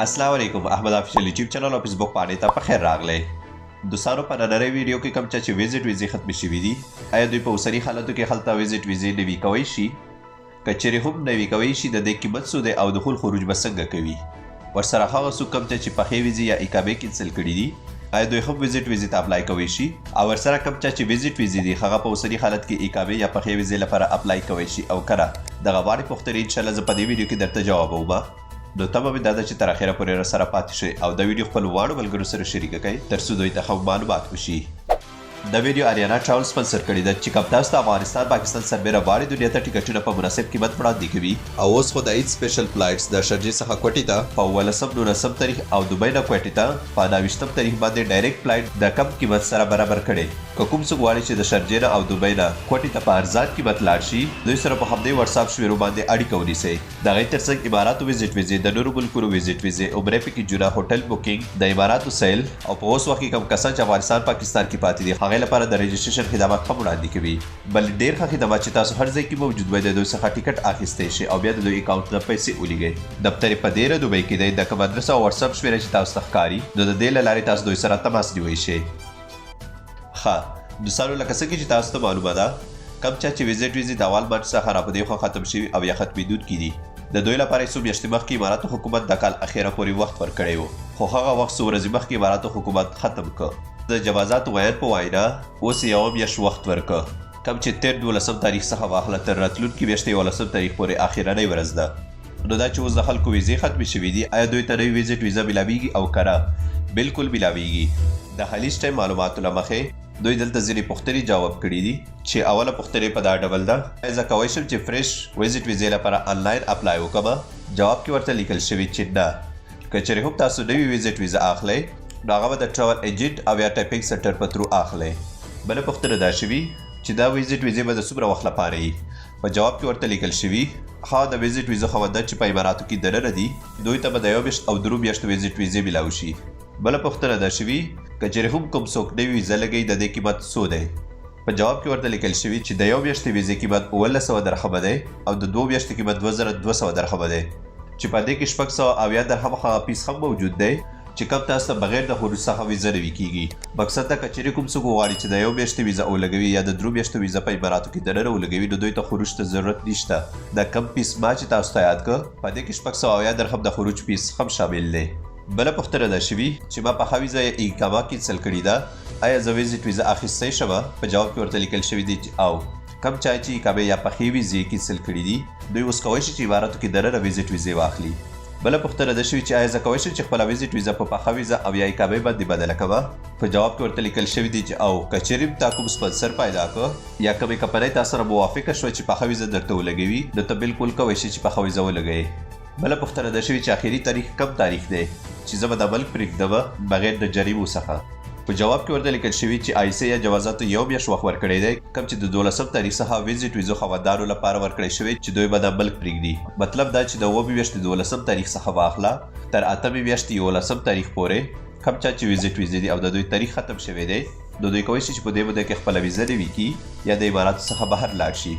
السلام علیکم، احمد افیشل یوټیوب چینل او فیسبوک پاڼې ته په خیر راغلی. دوستانو، په نننۍ ویډیو کې کوم چا چې ویزیټ ویزې ختمې شوي دي، آیا دوی په اوسني حالتو کې هلته ویزیټ ویزې نوي کوی شي؟ که چېرې هم نوي کوی شي، د دې قیمت څو دی او دخول خروج به څنګه کوي؟ ورسره هغه څوک کوم چا چې پخې ویزې یا اقامې کینسل کړي دي، آیا دوی هم ویزیټ ویزې ته اپلای کوی شي؟ او ورسره کوم چا چې ویزیټ ویزې دي، هغه په اوسني حالت کې اقامې یا پخې ویزې لپاره اپلای کوی شي او کنه؟ دغه واړې پوښتنې انشاءالله زه په دې ویډیو کې درته جوابوم. نو تمه مې دا ده چې تر اخره پورې راسره پاتې شئ او دا ویډیو خپل واړو ملګرو سره شریکه کړئ، تر څو دوی ته هم معلومات وشي. دا ویډیو اریانا ټراول سپانسر کړې ده چې کوم تاسو ته افغانستان، پاکستان سربېره واړې دنیا ته ټکټونه په مناسب قیمت وړاندې کوي. او اوس خو د عید سپیشل فلایټس د شارجې څخه کوټې ته په 17، 19 تاریخ او دوبۍ نه کوټې ته په 29 تاریخ باندې ډایرکټ فلایټ د کم قیمت سره برابر کړي. که کوم څوک غواړي چې د شارجې نه او دوبۍ نه کوټې ته په ارزان قیمت لاړ شي، دوی سره په همدې واتساپ شمیرو باندې اړیکه ونیسئ. د هغې ترڅنګ اماراتو ویزیټ ویزې، د نورو ملکونو ویزیټ ویزې، عمرې پیکیجونه، هوټل بوکینګ، د اماراتو سیل او په اوس وخت کې کوم کسان چې افغانستان، پاکستان کې پاتې دي، هغې لپاره د رجسټریشن خدمات هم وړاندې کوي. بل ډیر ښه خدمات چې تاسو هر ځای کې موجود وئ، د دوی څخه ټیکټ اخیستی شئ او بیا د دوی اکاونټ نه پیسې ولیږئ. دفتر یې په دیره دوبۍ کې دی. د کوم ادرس او واتساپ شمیره چې تاسو ته ښکاري، نو د دې له لارې تاسو دوی سره تماس نیوی شئ. ښه دوستانو، لکه څنګه چې تاسو ته معلومه ده، کوم چا چې ویزیټ ویزې د اول مارچ څخه را په دې خوا ختم شوي او یا ختمېدونکي دي، د دوی لپاره یې څو میاشتې مخکې اماراتو حکومت د کال اخره پورې وخت ورکړی و، خو هغه وخت څو ورځې مخکې اماراتو حکومت ختم کړ. د جوازاتو ویاند په وینا، اوس یې یوه میاشت وخت ورکړ، کوم چې تېر 12 تاریخ څخه واخله تر راتلونکې میاشتې 11 تاریخ پورې اخرنۍ ورځ ده. نو دا چې اوس د خلکو ویزې ختمې شوې دي، آیا دوی ته نوې ویزیټ ویزه ملاویږي او که نه؟ بالکل ملاویږي. د خلیج ټایم معلوماتو له مخې، دوی دلته ځینې پوښتنې جواب کړې دي چې اوله پوښتنه په دا ډول ده: آیا زه کوی شم چې فرش ویزیټ ویزې لپاره انلاین اپلای وکړم؟ جواب کې ورته لیکل شوي چې نه. که چېرې هم تاسو نوې ویزیټ ویزه اخلئ، نو هغه به د ټراول ایجنټ او یا ټایپینګ سنټر په ترو اخلئ. بله پوښتنه دا شوي چې دا ویزیټ ویزې به د څومره وخت لپاره وي؟ په جواب کې ورته لیکل شوي، ها، د ویزیټ ویزو خاوندان چې په اماراتو کې دننه دي، دوی ته به د یو میاشت او درو میاشتو ویزیټ ویزې ملاو شي. بله پوښتنه دا شوي، که چېرې هم کوم څوک نوې ویزه لګوي، د دې قیمت څو دی؟ په جواب کې ورته لیکل شوي چې د یو میاشتې ویزې قیمت 1700 درهمه دی او د دوو میاشتې قیمت 2200 درهمه دی، چې په دې کې 670 درهمه هغه فیس هم موجود دی چې کوم تاسو ته بغیر د خروج څخه ویزه نوي کیږي. مقصد دا که چېرې کوم څوک وغواړي چې د یو میاشتې ویزه ولګوي یا د درو میاشتو ویزه په اماراتو کې دننه ولګوي، نو دوی ته خروج ته ضرورت نشته. دا کم فیس ما چې تاسو ته یاد کړ، په دې کې 670 درهم د خروج فیس هم شامل دی. بله پوښتنه دا شوي چې ما پخه ویزه یا اقامه کینسل کړې ده، آیا زه ویزیټ ویزه اخیستی شم؟ په جواب کې ورته لیکل شوي دي چې او، کم چا چې اقامې یا پخې ویزې کینسل کړې دي، دوی اوس کوی شي چې اماراتو کې دننه ویزیټ ویزې واخلي. بله پوښتنه دا شوي چې آیا زه کوی شم چې خپله ویزیټ ویزه په پخه ویزه او یا اقامې باندې بدله کړم؟ په جواب کې ورته لیکل شوي دي چې او، که چېرې تا کوم سپانسر پیدا کړ یا کومې کمپنۍ تا سره موافقه شوه چې پخه ویزه درته ولګوي، نو ته بالکل کوی شې چې پخه ویزه ولګوې. بله پوښتنه دا شوې چې اخري تاریخ کوم تاریخ دی چې زه به دا ملک پرېږدم بغیر د جریمو څخه؟ په جواب کې ورته لیکل شوي چې آی سي یا جوازاتو یو میاشت وخت ورکړی دی، کوم چې د 12 تاریخ څخه ویزیټ ویزو خاوندانو لپاره ورکړی شوی چې دوی به دا ملک پرېږدي. مطلب دا چې د اوومې میاشتې 12 تاریخ څخه واخله تر اتمې میاشتې 11 تاریخ پورې کوم چا چې ویزیټ ویزې دي او د دوی تاریخ ختم شوی دی، نو دوی کوی شي چې په دې موده کې خپله ویزه نوي کړي یا د اماراتو څخه بهر لاړ شي.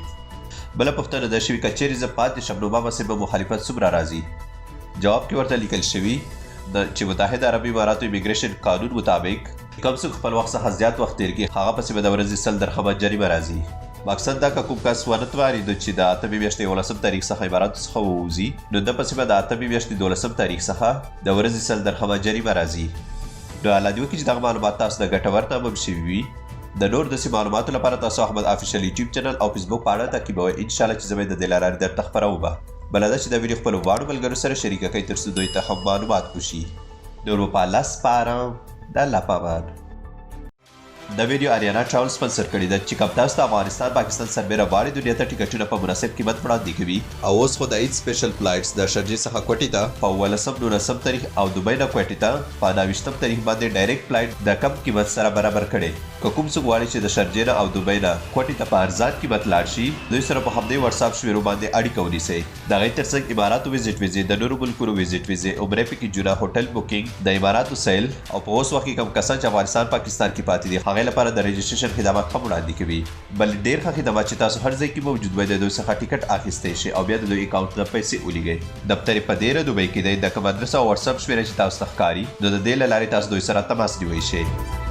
بله پوښتنه دا شوي، که چېرې زه پاتې شم، نو ما پسې به مخالفت څومره راځي؟ جواب کې ورته لیکل شوي د چې متحده عربي اماراتو امیګریشن قانون مطابق، کوم څوک خپل وخت څخه زیات وخت تیر کړي، هغه پسې به د ورځې 100 درهمه جریمه راځي. مقصد دا که کوم کس ونه توانېدو چې د اتمې میاشتې 11 تاریخ څخه اماراتو څخه ووځي، نو ده پسې به د اتمې میاشتې 12 تاریخ څخه د ورځې 100 درهمه جریمه راځي. نو الله دې وکړي چې دغه معلومات تاسو ته ګټور تمام شوي وي. د نور داسې معلوماتو لپاره تاسو احمد افیشل یوټیوب چینل او فیسبوک پاڼه تعقیبوئ. ان شاء الله چې زه به یې د دې لارې درته خپروم. بله دا چې دا ویډیو خپلو واړو ملګرو سره شریکه کړئ، تر څو دوی ته هم معلومات وشي. نور مو په الله سپارم، د الله په امان. دا ویډیو اریانا ټراول سپانسر کړې ده چې کوم تاسو ته افغانستان، پاکستان سربېره واړې دنیا ته ټکټونه په مناسب قیمت وړاندې کوي. او اوس خو د عید سپیشل فلایټس د شارجې څخه کوټې ته په 17، 19 تاریخ او دوبۍ نه کوټې ته په 29 تاریخ باندې ډایرکټ فلایټ د کم قیمت سره برابر کړي. که کوم څوک غواړي چې د شارجې نه او دوبۍ نه کوټې ته په ارزان قیمت لاړ شي، دوی سره په همدې واتساپ شمیرو باندې اړیکه ونیسئ. د هغې ترڅنګ اماراتو ویزیټ ویزې، د نورو ملکونو ویزیټ ویزې، عمرې پیکیجونه، هوټل بوکینګ، د اماراتو سیل او په اوس وخت کې کوم کسان چې افغانستان، پاکستان کې پاتې دي، هغې هغې لپاره د رجسټریشن خدمات هم وړاندې کوي. بل ډیر ښه خدمات چې تاسو هر ځای کې موجود وئ د دوی څخه ټیکټ اخیستی شئ او بیا د دوی اکاونټ ته پیسې ولیږئ. دفتر یې په دیره دوبۍ کې دی. د کوم ادرس او واټساپ شمیره چې تاسو ته ښکاري نو د دې له لارې تاسو دوی سره تماس نیوی شئ.